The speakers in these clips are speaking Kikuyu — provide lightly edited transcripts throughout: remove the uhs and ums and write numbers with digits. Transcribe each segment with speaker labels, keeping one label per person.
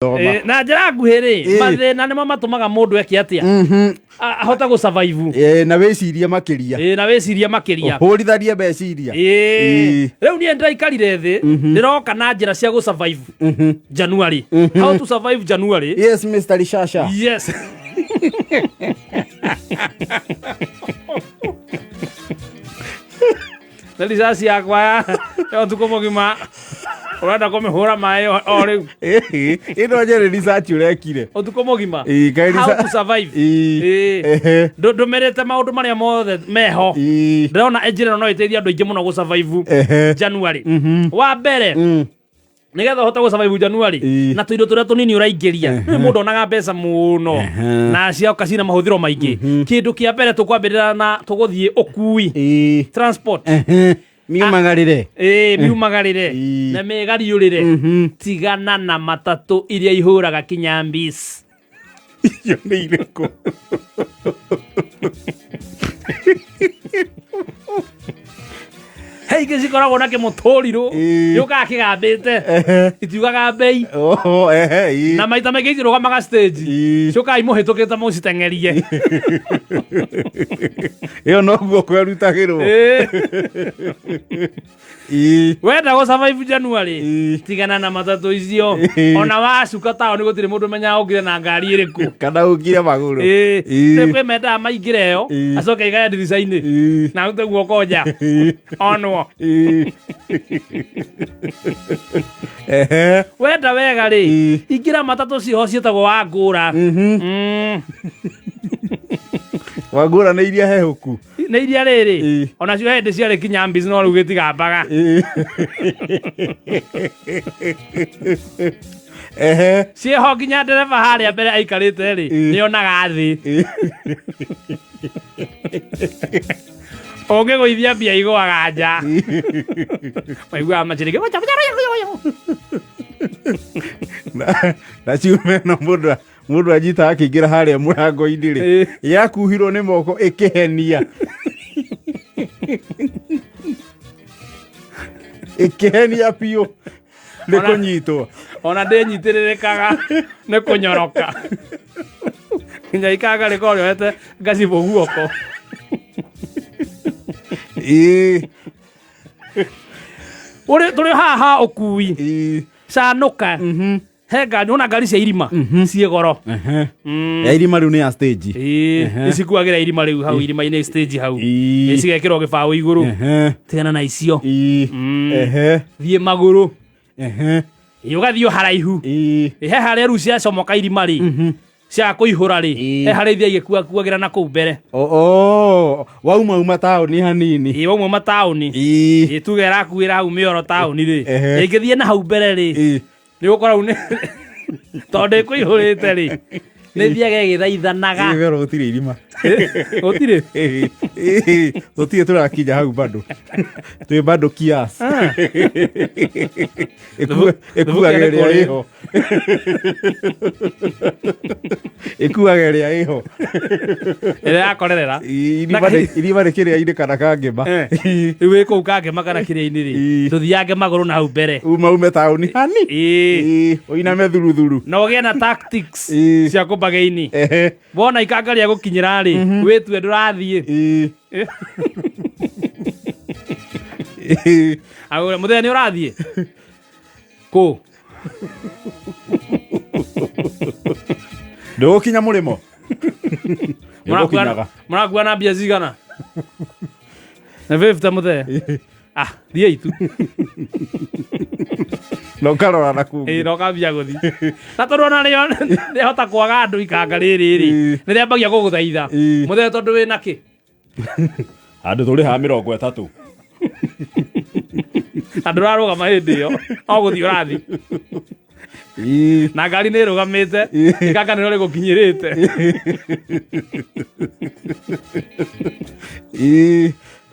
Speaker 1: Thoma.
Speaker 2: Na njĩra nguhĩ rĩ, mathĩna nĩmo matũmaga mũndũ eke atĩa? Ahote gũ survive.
Speaker 1: Na wĩcirie makĩria.
Speaker 2: Na wĩcirie makĩria.
Speaker 1: Hũrithanie meciria.
Speaker 2: Rĩu niĩ ndĩraikarire thĩ, ndĩroka na njĩra cia gũ survive January, how to survive January.
Speaker 1: Yes, Mr. Rishasha.
Speaker 2: Yes. Na risasi yakwa ya ũtukũ mũgima ũrenda kũmĩhũra maĩ o rĩu.
Speaker 1: Ĩno njere research ũrekire.
Speaker 2: Ũtukũ mũgima.
Speaker 1: Kaĩ
Speaker 2: How to survive. Ndũmĩrĩte maũndũ marĩa mothe meho. Ndĩrona njĩra ĩno no ĩteithie andũ aingĩ mũno gũ survive January. Wa mbere, nĩgetha ũhote gũ survive January na tũindo tũrĩa tũnini ũraingĩria, nĩ mũndũ onaga mbeca mũno na cioka cina mahũthĩro maingĩ. Kĩndũ kĩa mbere tũkwambĩrĩra na tũgũthiĩ ũkui, transport.
Speaker 1: Miumagarĩre.
Speaker 2: Miumagarĩre na mĩgariũrĩre. Tigana na matatũ iria ihũraga kinyambis.
Speaker 1: Icio nĩ irĩkũ?
Speaker 2: He ingĩ cikoragwo na kĩmũtũrirũ gĩũkaga kĩgambĩte, itiugaga mbei.
Speaker 1: Oho, ehe, ĩĩ.
Speaker 2: Na maita maingĩ itirũgamaga stage. Ciũkaga imũhĩtũkĩte mũciteng'erie.
Speaker 1: Ĩyo noguo kwerutagĩrwo.
Speaker 2: Wenda gũ survive January, tigana na matatũ icio. Ona wacuka taũni gũtirĩ mũndũ ũmenyaga ũkire na ngari ĩrĩkũ
Speaker 1: kana ũkire magũrũ.
Speaker 2: Nĩ kwĩ mendaga maingĩre ĩyo, acoke aigare ndirica-inĩ na arute guoko nja onwo. Wenda wega rĩ, ingĩra matatũ ciho ciĩtagwo Wangũra.
Speaker 1: Wangũra nĩ iria hehũku.
Speaker 2: Nĩ iria rĩrĩ onacio hĩndĩ ciarĩ kinyambis, no rĩu gĩtigambaga. Ciĩho nginya ndereba harĩa mbere aikarĩte rĩ, nĩonaga thĩ. Ũngĩgũithia mbia igũaga nja, maiguaga macirĩke.
Speaker 1: Na ciume no mũndũ anyitaga akĩingĩra harĩa mũrango-inĩ rĩ, yakuhirwo nĩ moko ĩkĩhenia ĩkĩhenia biũ nĩ kũnyitwo.
Speaker 2: Ona ndĩnyitĩrĩrĩkaga nĩ kũnyoroka nginya ikanga rĩkorwo rĩohete ngacibũ guoko. Ũrĩ tũrĩ haha ũkui. Canũka he ngari, ona ngari cia irima ciĩ goro.
Speaker 1: Ya irima rĩu nĩ ya stage.
Speaker 2: Icikuagĩra irima rĩu hau irima-inĩ, stage hau. Cigekĩrwo gĩbaũ igũrũ. Tigana na icio. Thiĩ magũrũ. Ũgathiĩ o haraihu. He harĩa rĩu ciacomoka irima rĩ, ciaga kũihũra rĩ, he harĩa ithiĩ igĩkuakuagĩra na kũu mbere.
Speaker 1: Oh, wauma uma taũni hanini.
Speaker 2: Wauma mataũni. Tuge ĩrakuĩra hau mĩoro taũni rĩ, ĩngĩthiĩ na hau mbere rĩ, nĩ gũkora hau tondũ ĩkũihũrĩte rĩ, nĩ thiaga ĩgĩthaithanaga.
Speaker 1: Mĩoro gũtirĩ irima.
Speaker 2: Gũtirĩ.
Speaker 1: Tũtirĩ tũrakinya hau bado, twĩ bado kiasi. Ĩkuaga ĩrĩa ĩho, ĩkuaga ĩrĩa ĩho.
Speaker 2: Ĩrĩa yakorerera.
Speaker 1: Irima nĩ kĩrĩa-inĩ kana kangĩma.
Speaker 2: Rĩu wĩ kũu kangĩma kana kĩrĩa-inĩ rĩ, tũthiange magũrũ na hau mbere.
Speaker 1: Uma ume taũni hani. Ũiname thuruthuru.
Speaker 2: Na ũgĩe na tactics cia kũmbagĩini. Wona ikanga rĩa gũkinyĩra rĩ, wĩtue ndũrathiĩ. Agũre mũthenya nĩ ũrathiĩ kũ?
Speaker 1: Ndũgũkinya mũrĩmo. Nĩũgũkinyaga.
Speaker 2: Mũrakua na mbia cigana? Na 50 mũthee. Ah, thiĩi tu.
Speaker 1: Na ũkarora na kũngĩ.
Speaker 2: Ĩĩ, na ũkambia gũthiĩ. Na tondũ ona rĩo rĩahota kwaga andũ ikanga rĩrĩ rĩ, nĩ rĩambagia gũgũthaitha. Mũthee tondũ wĩna kĩ?
Speaker 1: Handũ tũrĩhaga 30.
Speaker 2: Na ndũrarũgama hĩndĩ ĩyo, no gũthiĩ ũrathiĩ. Na ngari nĩ ĩrũgamĩte, ikanga nĩrĩo rĩgũkinyĩrĩte.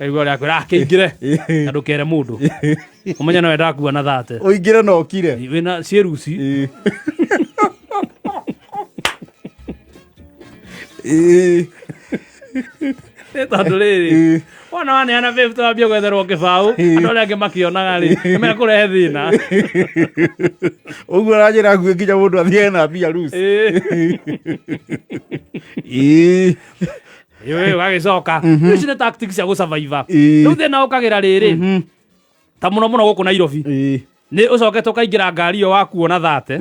Speaker 2: Kaigua ũrĩa akwĩra, "Ah, kĩingĩre na ndũkere mũndũ ũmenye no ndakua na thate."
Speaker 1: Ũingĩre na ũkire.
Speaker 2: Wĩna ciĩruci. Nĩ tondũ rĩrĩ, Wona waneana 50 wambia gwetherwo kĩbaũ, andũ arĩa angĩ makĩonaga rĩ, nĩ mekũrehe thĩna.
Speaker 1: Ũguo ũranjĩra nguĩ nginya mũndũ athiage na mbia loose.
Speaker 2: Ĩĩ.
Speaker 1: Ĩĩ.
Speaker 2: Ĩĩ, ũgagĩcoka. Rĩu ici nĩ tactics cia gũsurvive.
Speaker 1: Ĩĩ.
Speaker 2: Rĩu thĩna ũkagĩra rĩrĩ, ta mũno mũno gũkũ Nairobi,
Speaker 1: Ĩĩ.
Speaker 2: nĩ ũcokete ũkaingĩra ngari ĩyo wakuo na thate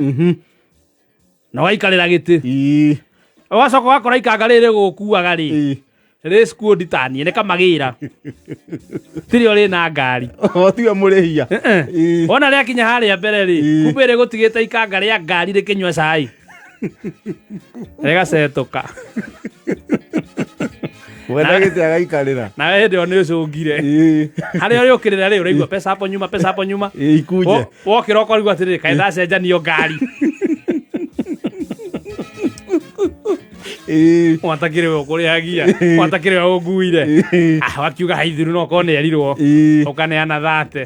Speaker 2: na ũgaikarĩra gĩtĩ,
Speaker 1: Ĩĩ.
Speaker 2: ũgacoka ũgakora ikanga rĩrĩ gũkuaga rĩ,
Speaker 1: Ĩĩ.
Speaker 2: rĩ squad tanie nĩ kamagĩra tirĩ rĩ na ngari.
Speaker 1: O tiwe mũrĩhia. Ĩĩ.
Speaker 2: Wona rĩakinya harĩa mbere rĩ,
Speaker 1: Ĩĩ.
Speaker 2: kumbe rĩgũtigĩte ikanga rĩa ngari rĩkĩnyua cai rĩgacetũka.
Speaker 1: Wenda gĩtĩ agaikarĩra.
Speaker 2: Nawe hĩndĩ ĩyo nĩ ũcũngire.
Speaker 1: Ĩĩ.
Speaker 2: Harĩa ũrĩũkĩrĩra rĩ, ũraigua pesa hapo nyuma, pesa hapo nyuma.
Speaker 1: Ĩĩ, ikunje.
Speaker 2: Wokĩra ũkorigwo atĩrĩrĩ, kaĩ ndacenjanio ngari.
Speaker 1: Ĩĩ.
Speaker 2: Watakĩrĩ we ũkũrĩhagia, watakĩrĩ we ũnguire.
Speaker 1: Ĩĩ.
Speaker 2: Ah, wakiuga haithiru no korwo nĩ erirwo.
Speaker 1: Ĩĩ.
Speaker 2: Ũkaneana thate.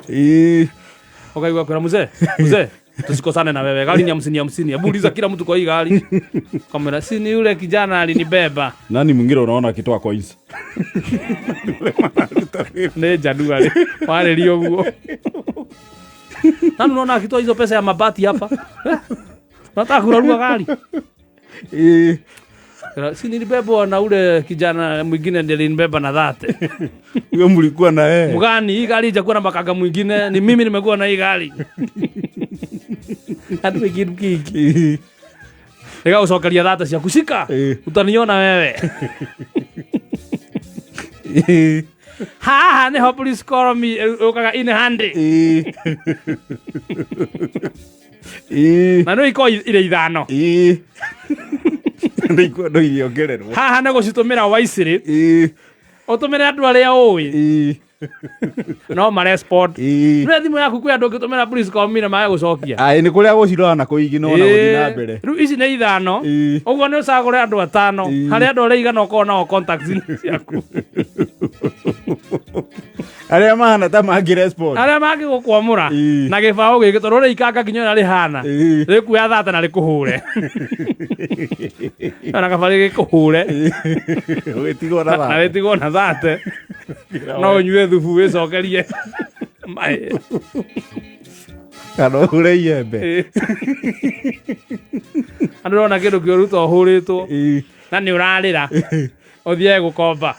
Speaker 1: Ĩĩ.
Speaker 2: Ukaigua kwĩra mzee, mzee, tusikosane na wewe, gari ni hamsini hamsini, hebu uliza kila mtu kwa hii gari. Kamera, si ni yule kijana alinibeba.
Speaker 1: Nani mwingine unaona akitoa coins?
Speaker 2: Nĩ January warĩria ũguo. Nani unaona akitoa hizo pesa ya mabati hapa? Eh? Unataka kurarua gari?
Speaker 1: Ĩĩ.
Speaker 2: Kwĩra, si nilibebwa na ule kijana mwingine ndiye alinibeba na thate.
Speaker 1: Huyo mlikuwa na yeye.
Speaker 2: Mgani, hii gari ijakuwa na makanga mwingine, ni mimi nimekuwa na hii gari. Andũ kĩndũ kĩngĩ.
Speaker 1: Ĩĩ.
Speaker 2: Nĩgagũcokeria thate ciaku, shika.
Speaker 1: Ĩĩ.
Speaker 2: Utaniona wewe.
Speaker 1: Ĩĩ.
Speaker 2: Haha nĩho please call me ũkaga in handy.
Speaker 1: Ĩĩ. Ĩĩ.
Speaker 2: Na nĩ ikorwo irĩ ithano.
Speaker 1: Ĩĩ. Nĩ ikwendwo iriongererwo.
Speaker 2: Haha nĩ gũcitũmĩra waicĩrĩ,
Speaker 1: Ĩĩ.
Speaker 2: ũtũmĩre andũ arĩa ũĩ
Speaker 1: Ĩĩ.
Speaker 2: no marespond.
Speaker 1: Ĩĩ.
Speaker 2: Nĩ thimũ yaku kwĩ andũ ũngĩtũmĩra please call me na mage gũcokia.
Speaker 1: Aĩ, nĩ kũrĩa gũcirora na kũiginwo na gũthiĩ na mbere.
Speaker 2: Rĩu ici nĩ ithano.
Speaker 1: Ĩĩ.
Speaker 2: Ũguo nĩ ũcagũre andũ atano
Speaker 1: Ĩĩ.
Speaker 2: harĩ andũ arĩa igana ũkorwo nao contacts ciaku.
Speaker 1: Arĩa mahana ta mangĩrespond.
Speaker 2: Arĩa mangĩgũkwamũra
Speaker 1: Ĩĩ.
Speaker 2: na gĩbaũ gĩkĩ, tondũ rĩ ikanga nginya ũrĩa rĩhana,
Speaker 1: Ĩĩ.
Speaker 2: rĩkuoya thate na rĩkũhũre, ona kaba rĩgĩkũhũre.
Speaker 1: Ũgĩtigwo na
Speaker 2: na
Speaker 1: thate.
Speaker 2: rĩtigwo na thate, no ũnyue thubu wĩcokerie maĩ.
Speaker 1: Kana ũhure iembe.
Speaker 2: Ĩĩ. Andũ rona kĩndũ kĩũru ta ũhũrĩtwo
Speaker 1: Ĩĩ.
Speaker 2: na nĩ ũrarĩra ũthiage gũkomba.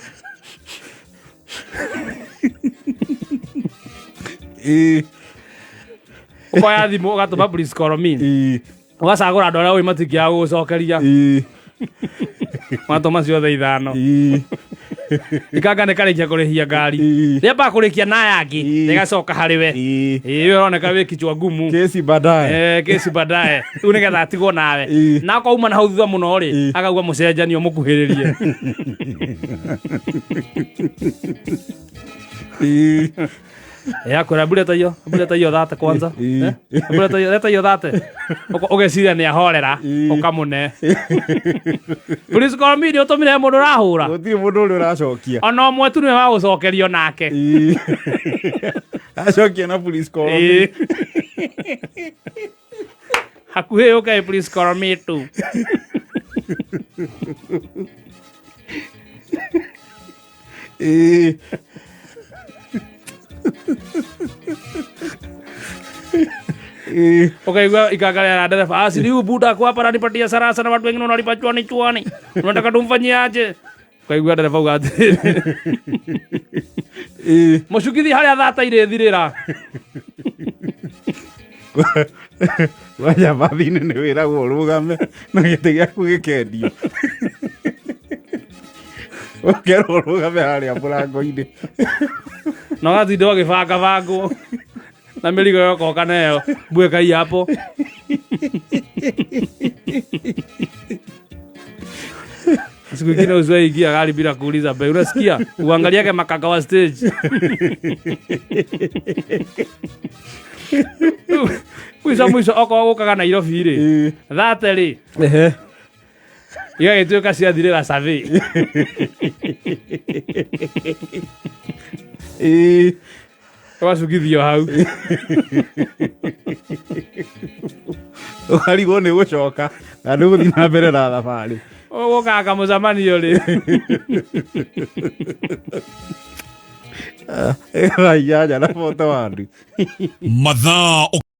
Speaker 1: Ĩĩ.
Speaker 2: Ũkoya thimũ ũgatũma please call me.
Speaker 1: Ĩĩ.
Speaker 2: Ũgacagũra andũ arĩa ũĩ matingĩaga gũgũcokeria.
Speaker 1: Ĩĩ.
Speaker 2: Watũma ciothe ithano.
Speaker 1: Ĩĩ.
Speaker 2: Ikanga nĩ karĩkia kũrĩhia ngari.
Speaker 1: Ĩĩ.
Speaker 2: Rĩambaga kũrĩkia na yangĩ,
Speaker 1: Ĩĩ.
Speaker 2: rĩgacoka harĩ we.
Speaker 1: Ĩĩ.
Speaker 2: Ĩĩ, ũroneka wĩ kichwa ngumu.
Speaker 1: Kesi baadaye.
Speaker 2: Eh, kesi baadaye rĩu nĩgetha atigwo nawe.
Speaker 1: Ĩĩ.
Speaker 2: Na akorwo uma na hau thutha mũno rĩ,
Speaker 1: Ĩĩ.
Speaker 2: akauga mũcenjanio mũkuhĩrĩrie.
Speaker 1: Ĩĩ.
Speaker 2: Yakwĩra hebu leta hiyo, hebu leta hiyo thate kwanza.
Speaker 1: Ĩĩ.
Speaker 2: Eh, hebu leta hiyo, leta hiyo thate. Ũgeciria nĩ ahorera,
Speaker 1: Ĩĩ.
Speaker 2: ũkamũne. Please call me nĩ ũtũmire mũndũ ũrahũra.
Speaker 1: Gũtirĩ mũndũ ũrĩa ũracokia.
Speaker 2: Ona ũmwe tu nĩwe wa gũcokerio nake.
Speaker 1: Ĩĩ. Acokia na police call me.
Speaker 2: Ĩĩ. Hakuhĩ ũkae please call me tu.
Speaker 1: Ĩĩ. Ĩĩ.
Speaker 2: Ukaigua ikanga ya dereva, ah, si huyu buda ako hapa ananipatia sarasa na watu wengine wanalipa chwani chwani, unataka tumfanyie aje? Ukaigua dereva uga atĩrĩrĩ,
Speaker 1: Ĩĩ.
Speaker 2: mũcukithi harĩa thata irĩthirĩra.
Speaker 1: Kwanja bathi-inĩ nĩ wĩragwo ũrũgame na gĩtĩ gĩaku gĩkendio. Ũkerwo ũrũgame harĩa mũrango-inĩ.
Speaker 2: Na ũgatinda ũgĩbangabangwo na mĩrigo yokoka nayo mbweka hii hapo. Siku ingine usiwahi ingia gari bila kuuliza bei. Unasikia? Uangaliage makanga wa stage. Mwico mwico okorwo gũkaga Nairobi rĩ,
Speaker 1: Ĩĩ.
Speaker 2: thate rĩ,
Speaker 1: Ehe.
Speaker 2: igagĩtuĩka ciathirĩra survey.
Speaker 1: Ĩĩ.
Speaker 2: Ũgacukithio hau.
Speaker 1: Ũkarigwo nĩ gũcoka na nĩ gũthiĩ na mbere na thabarĩ.
Speaker 2: Ũgũkaga kamũcemanio rĩ?
Speaker 1: Thaa 8:41.
Speaker 3: Mathaa.